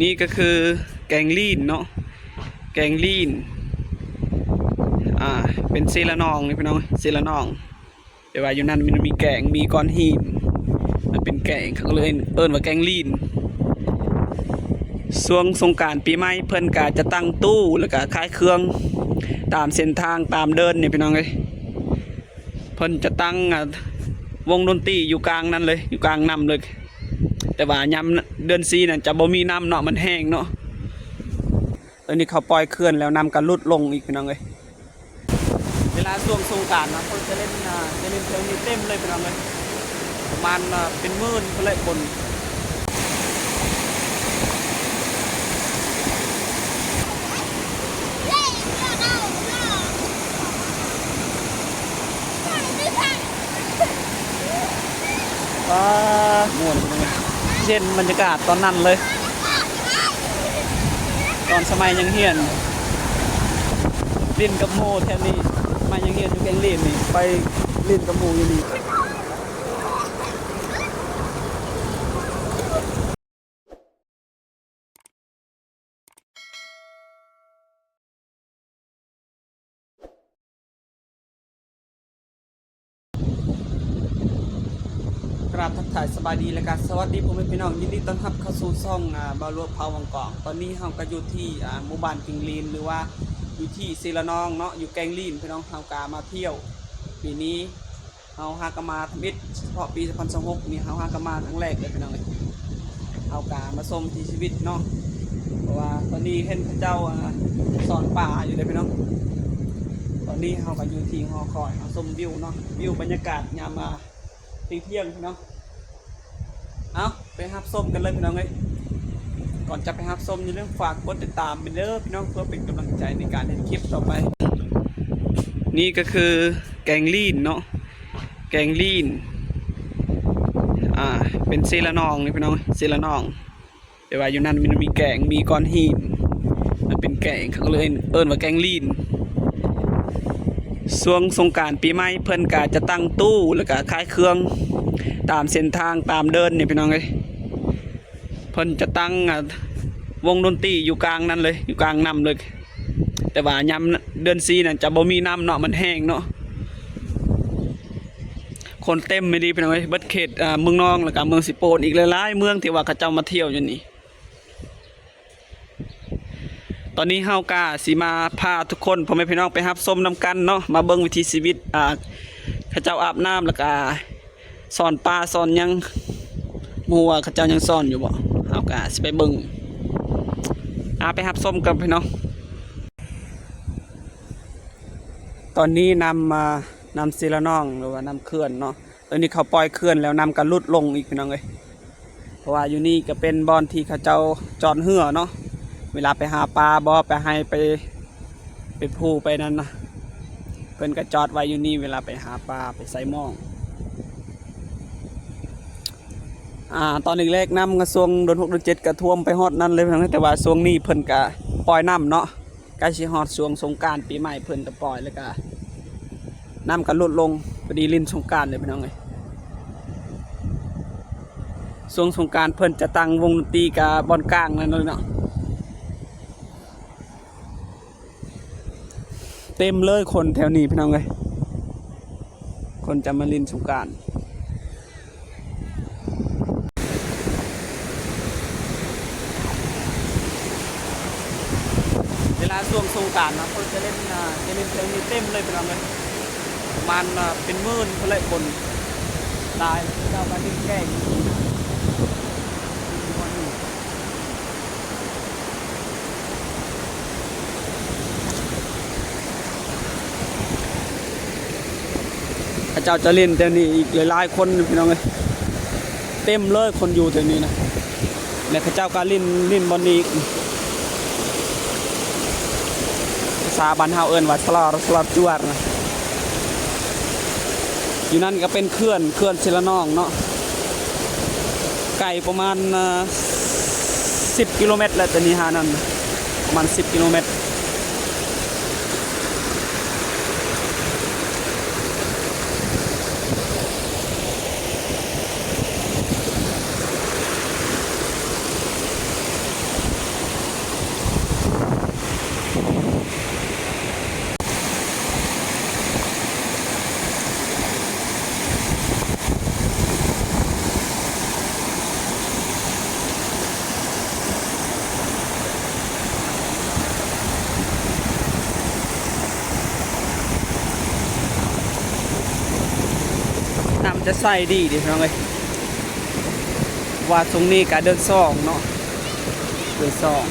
ນີ້ກໍຄືແກ້ງລີນເນາະ ແກ້ງລີນ ອ່າ ເປັນເຊລະນອງນີ້ພີ່ນ້ອງ ເຊລະນອງ ແຕ່ວ່າຢູ່ນັ້ນມັນມີແກ້ງ ມີກ້ອນຫີນ ມັນເປັນແກ້ງ ເຂົາກໍເລີຍເອີ້ນວ່າແກ້ງລີນ. ຊ່ວງສົງການປີໃໝ່ເພິ່ນກໍຈະຕັ້ງຕູ້ ແລ້ວກໍຂາຍເຄື່ອງຕາມເສັ້ນທາງ ຕາມເດີ່ນນີ້ພີ່ນ້ອງເອີຍ. ເພິ່ນຈະຕັ້ງ ອ່າ ວົງດົນຕີຢູ່ກາງນັ້ນເລີຍ ຢູ່ກາງນ້ຳເລີຍ ແຕ່ວ່າຍາມເດືອນສີ່ນັ້ນຈະບໍ່ມີນ້ຳເນາະ ມັນແຫ້ງເນາະ. ຕອນນີ້ເຂົາປ່ອຍເຂື່ອນແລ້ວ ນ້ຳກໍຫຼຸດລົງອີກພີ່ນ້ອງເອີຍ. ເວລາຊ່ວງສົງການນະ ເພິ່ນຈະຫຼິ້ນ ອ່າ ຈະຫຼິ້ນແຖວນີ້ເຕັມເລີຍພີ່ນ້ອງເອີຍ ປະມານ ອ່າ ເປັນໝື່ນພຸ້ນແຫຼະຄົນ. ປາ ມ່ວນ ເຫັນບັນຍາກາດຕອນນັ້ນເລີຍ ຕອນສະໄໝຍັງຮຽນ ຫຼິ້ນກັບໝູ່ແຖວນີ້ ສະໄໝຍັງຮຽນຢູ່ແກ້ງລີນນີ້ ໄປຫຼິ້ນກັບໝູ່ຢູ່ນີ້. ກາບທັກທາຍສະບາຍດີ ແລະກະສະຫວັດດີພໍ່ແມ່ພີ່ນ້ອງ ຍິນດີຕ້ອນຮັບເຂົ້າສູ່ຊ່ອງ ອ່າ ບ່າວຫຼວງພາວວັງກອງ. ຕອນນີ້ເຮົາກະຢູ່ທີ່ ອ່າ ໝູ່ບ້ານກິງລີນ ຫຼືວ່າຢູ່ທີ່ເຊລະນອງເນາະ ຢູ່ແກ້ງລີນພີ່ນ້ອງ. ເຮົາກະມາທ່ຽວປີນີ້ ເຮົາຫາກະມາທຳອິດ ສະເພາະປີສອງພັນຊາວຫົກນີ້ ເຮົາຫາກະມາຄັ້ງແລກເລີຍພີ່ນ້ອງເອີຍ. ເຮົາກະມາຊົມວິຖີຊີວິດເນາະ ເພາະວ່າຕອນນີ້ເຫັນເຂົາເຈົ້າ ອ່າ ຊ້ອນປາຢູ່ເດ້ພີ່ນ້ອງ. ຕອນນີ້ເຮົາກະຢູ່ທີ່ຫໍຄອຍ ເຮົາຊົມວິວເນາະ ວິວບັນຍາກາດຍາມ ອ່າ ທ່ຽງໆພີ່ນ້ອງ. ເອົາ ໄປຮັບຊົມກັນເລີຍພີ່ນ້ອງເອີຍ. ກ່ອນຈະໄປຮັບຊົມ ຢ່າລືມຝາກກົດຕິດຕາມເດີພີ່ນ້ອງ ເພື່ອເປັນກຳລັງໃຈໃນການເຮັດຄລິບຕໍ່ໄປ. ນີ້ກໍຄືແກ້ງລີນເນາະ ແກ້ງລີນ ອ່າ ເປັນເຊລະນອງນີ້ພີ່ນ້ອງ ເຊລະນອງ ແຕ່ວ່າຢູ່ນັ້ນມັນມີແກ້ງ ມີກ້ອນຫີນ ມັນເປັນແກ້ງ ເຂົາກໍເລີຍເອີ້ນວ່າແກ້ງລີນ. ຊ່ວງສົງການປີໃໝ່ເພິ່ນກໍຈະຕັ້ງຕູ້ ແລ້ວກໍຂາຍເຄື່ອງຕາມເສັ້ນທາງ ຕາມເດີ່ນນີ້ພີ່ນ້ອງເອີຍ. ເພິ່ນຈະຕັ້ງ ອ່າ ວົງດົນຕີຢູ່ກາງນັ້ນເລີຍ ຢູ່ກາງນ້ຳເລີຍ ແຕ່ວ່າຍາມເດືອນສີ່ນັ້ນຈະບໍ່ມີນ້ຳເນາະ ມັນແຫ້ງເນາະ. ຄົນເຕັມອີ່ຫຼີພີ່ນ້ອງເອີຍ ເບິດເຂດ ອ່າ ເມືອງນອງ ແລ້ວກະເມືອງເຊໂປນ ອີກຫຼາຍໆເມືອງທີ່ວ່າເຂົາເຈົ້າມາທ່ຽວຢູ່ນີ້. ຕອນນີ້ເຮົາກະຊິມາພາທຸກຄົນ ພໍ່ແມ່ພີ່ນ້ອງໄປຮັບຊົມນຳກັນເນາະ ມາເບິ່ງວິຖີຊີວິດ ອ່າ ເຂົາເຈົ້າອາບນ້ຳ ແລ້ວກະຊ້ອນປາຊ້ອນຫຍັງ ບໍ່ຮູ້ວ່າເຂົາເຈົ້າຍັງຊ້ອນຢູ່ບໍ່ ເຮົາກະຊິໄປເບິ່ງ. ອາ ໄປຮັບຊົມກັນພີ່ນ້ອງ. ຕອນນີ້ນ້ຳ ອ່າ ນ້ຳເຊລະນອງ ຫຼືວ່ານ້ຳເຂື່ອນເນາະ ຕອນນີ້ເຂົາປ່ອຍເຂື່ອນແລ້ວ ນ້ຳກໍຫຼຸດລົງອີກພີ່ນ້ອງເອີຍ. ເພາະວ່າຢູ່ນີ້ກໍເປັນບ່ອນທີ່ເຂົາເຈົ້າຈອດເຮືອເນາະ ເວລາໄປຫາປາບໍ ໄປໄຮ່ ໄປ ໄປພູ ໄປນັ້ນນະ ເພິ່ນກໍຈອດໄວ້ຢູ່ນີ້ ເວລາໄປຫາປາ ໄປໃສ່ໝອງ. ອ່າ ຕອນແລກໆນ້ຳກະຊ່ວງເດືອນຫົກເດືອນເຈັດກໍຖ້ວມໄປຮອດນັ້ນເລີຍພີ່ນ້ອງ ແຕ່ວ່າຊ່ວງນີ້ເພິ່ນກະປ່ອຍນ້ຳເນາະ. ໃກ້ຊິຮອດຊ່ວງສົງການປີໃໝ່ ເພິ່ນກະປ່ອຍ ແລ້ວກະນ້ຳກະຫຼຸດລົງ ພໍດີຫຼິ້ນສົງການເລີຍພີ່ນ້ອງເອີຍ. ຊ່ວງສົງການເພິ່ນຈະຕັ້ງວົງດົນຕີກະບ່ອນກາງນັ້ນເລີຍເນາະ. ເຕັມເລີຍຄົນແຖວນີ້ພີ່ນ້ອງເອີຍ ຄົນຈະມາຫຼິ້ນສົງການ. ເວລາຊ່ວງສົງການນະ ເພິ່ນຈະຫຼິ້ນ ອ່າ ຈະຫຼິ້ນແຖວນີ້ເຕັມເລີຍພີ່ນ້ອງເອີຍ ປະມານ ອ່າ ເປັນໝື່ນພຸ້ນແຫຼະຄົນ ຫຼາຍ ເຂົາເຈົ້າກະຫຼິ້ນແກ້ງຢູ່ນີ້ນະ. ເຂົາເຈົ້າຈະຫຼິ້ນແຖວນີ້ອີກຫຼາຍໆຄົນພີ່ນ້ອງເອີຍ ເຕັມເລີຍຄົນຢູ່ແຖວນີ້ນະ ແລະເຂົາເຈົ້າກະຫຼິ້ນ ຫຼິ້ນບ່ອນນີ້ອີກ ພາສາບ້ານເຮົາເອີ້ນວ່າສະຫຼອດ ສະຫຼອດຈວດນະ. ຢູ່ນັ້ນກໍເປັນເຂື່ອນ ເຂື່ອນເຊລະນອງເນາະ ໄກປະມານ ເອີ ສິບກິໂລແມັດແຫຼະ ແຕ່ນີ້ຫານັ້ນ ປະມານສິບກິໂລແມັດ. ເ ຈະໃສ່ດີເດ້ພີ່ນ້ອງເອີຍ ວ່າຊ່ວງນີ້ກະເດືອນສອງເນາະ ເດືອນສອງ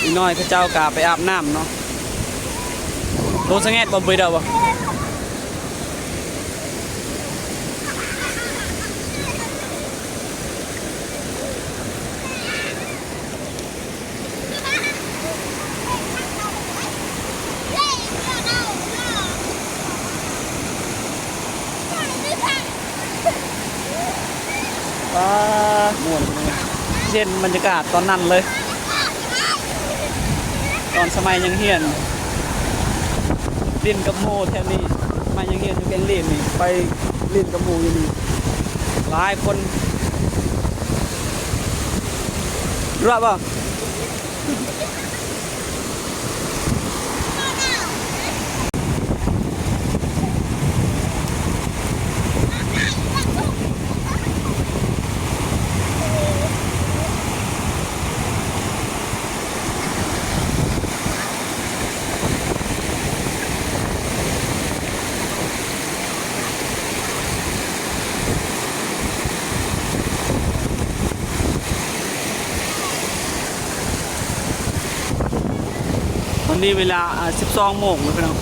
ອີກໜ້ອຍເຂົາເຈົ້າກະໄປອາບນ້ຳເນາະ. ໂຕສະແງດບໍ່ ເບີດາບໍ່? ປາດ ມ່ວນ ເຫັນບັນຍາກາດຕອນນັ້ນເລີຍ ຕອນສະໄໝຍັງຮຽນ ຫຼິ້ນກັບໝູ່ແຖວນີ້ ສະໄໝຍັງຮຽນຢູ່ແກງລີນນີ້ ໄປຫຼິ້ນກັບໝູ່ຢູ່ນີ້ ຫຼາຍຄົນ ຮູ້ບໍ່? ຕອນນີ້ເວລາ ອາ ສິບສອງໂມງແລ້ວພີ່ນ້ອງ.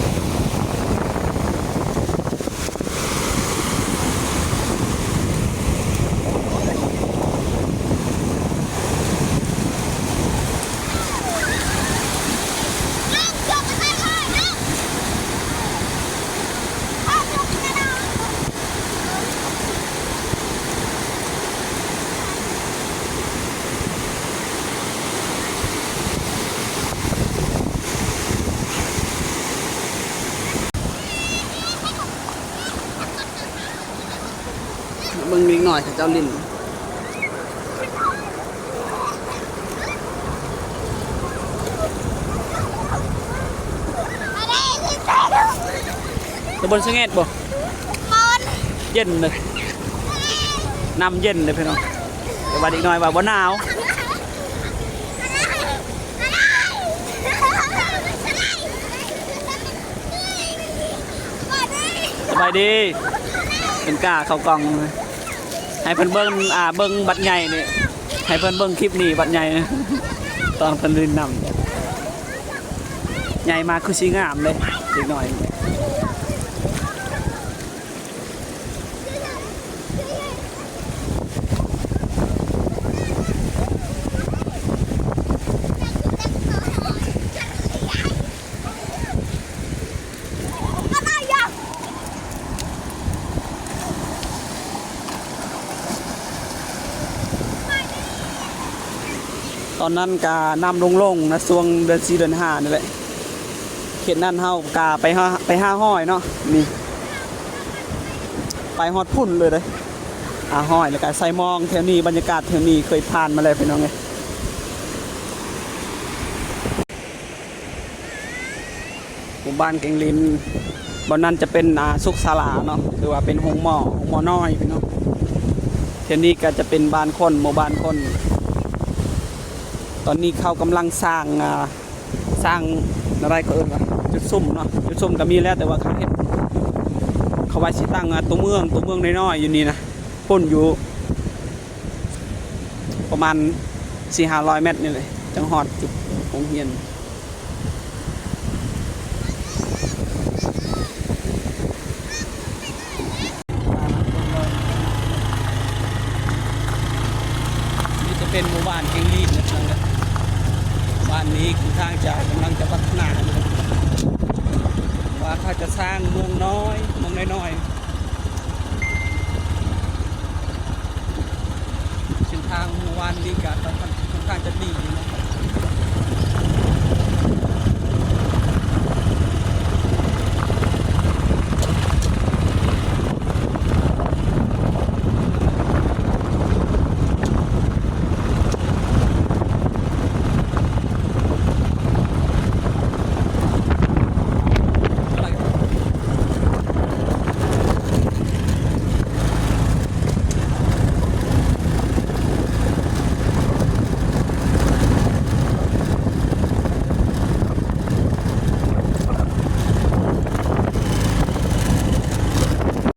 ເບິ່ງເດັກນ້ອຍເຂົາເຈົ້າຫຼິ້ນ ຕະບົນສະແງດບໍ່? ເຢັນເດ້ ນ້ຳເຢັນເດ້ພີ່ນ້ອງ ແຕ່ວ່າເດັກນ້ອຍວ່າບໍ່ໜາວ. ສະບາຍດີ ເປັນກ້າເຂົ້າກ່ອງ ໃຫ້ເພິ່ນເບິ່ງ ອ່າ ເບິ່ງບັດໃຫຍ່ນີ້ ໃຫ້ເພິ່ນເບິ່ງຄລິບນີ້ບັດໃຫຍ່ ຕອນເພິ່ນຫຼິ້ນນ້ຳ ໃຫຍ່ມາຄືຊິງາມເດ້ ເດັກນ້ອຍ. ຕອນນັ້ນກະນ້ຳລົງໆ ນະ ຊ່ວງເດືອນສີ່ເດືອນຫ້ານີ້ແຫຼະ. ເຂດນັ້ນເຮົາກະໄປຫາ ໄປຫາຫອຍເນາະ ນີ້ ໄປຮອດພຸ້ນເລີຍເດ້ ຫາຫອຍ ແລ້ວກະໃສ່ມອງແຖວນີ້ ບັນຍາກາດແຖວນີ້ເຄີຍຜ່ານມາແລ້ວພີ່ນ້ອງເອີຍ. ໝູ່ບ້ານແກງລິນ ບ່ອນນັ້ນຈະເປັນ ອ່າ ສຸກສາລາເນາະ ຫຼືວ່າເປັນໂຮງໝໍ ໂຮງໝໍນ້ອຍພີ່ນ້ອງ. ແຖວນີ້ກະຈະເປັນບ້ານຄົນ ໝູ່ບ້ານຄົນ. ຕອນນີ້ເຂົາກຳລັງສ້າງ ອ່າ ສ້າງແນວໃດເຂົາເອີ້ນວ່າ ຈຸດສຸມເນາະ ຈຸດສຸມກະມີແລ້ວ ແຕ່ວ່າເຂົາເຮັດ ເຂົາວ່າຊິຕັ້ງ ອ່າ ຕົວເມືອງ ຕົວເມືອງນ້ອຍໆ ຢູ່ນີ້ນະ ພຸ້ນຢູ່ ປະມານສີ່ຫ້າຮ້ອຍແມັດນີ້ແຫຼະ ຈັ່ງຮອດຈຸດໂຮງຮຽນ. ນີ້ຈະເປັນໝູ່ບ້ານແກງລີນນະພີ່ນ້ອງເອີຍ. ບ້ານນີ້ຄ່ອນຂ້າງຈະ ກຳລັງຈະພັດທະນາຢູ່ ວ່າເຂົາຈະສ້າງເມືອງນ້ອຍ ເມືອງນ້ອຍໆ. ເສັ້ນທາງເມື່ອວານນີ້ກະຄ່ອນຂ້າງຈະດີຢູ່ເນາະ.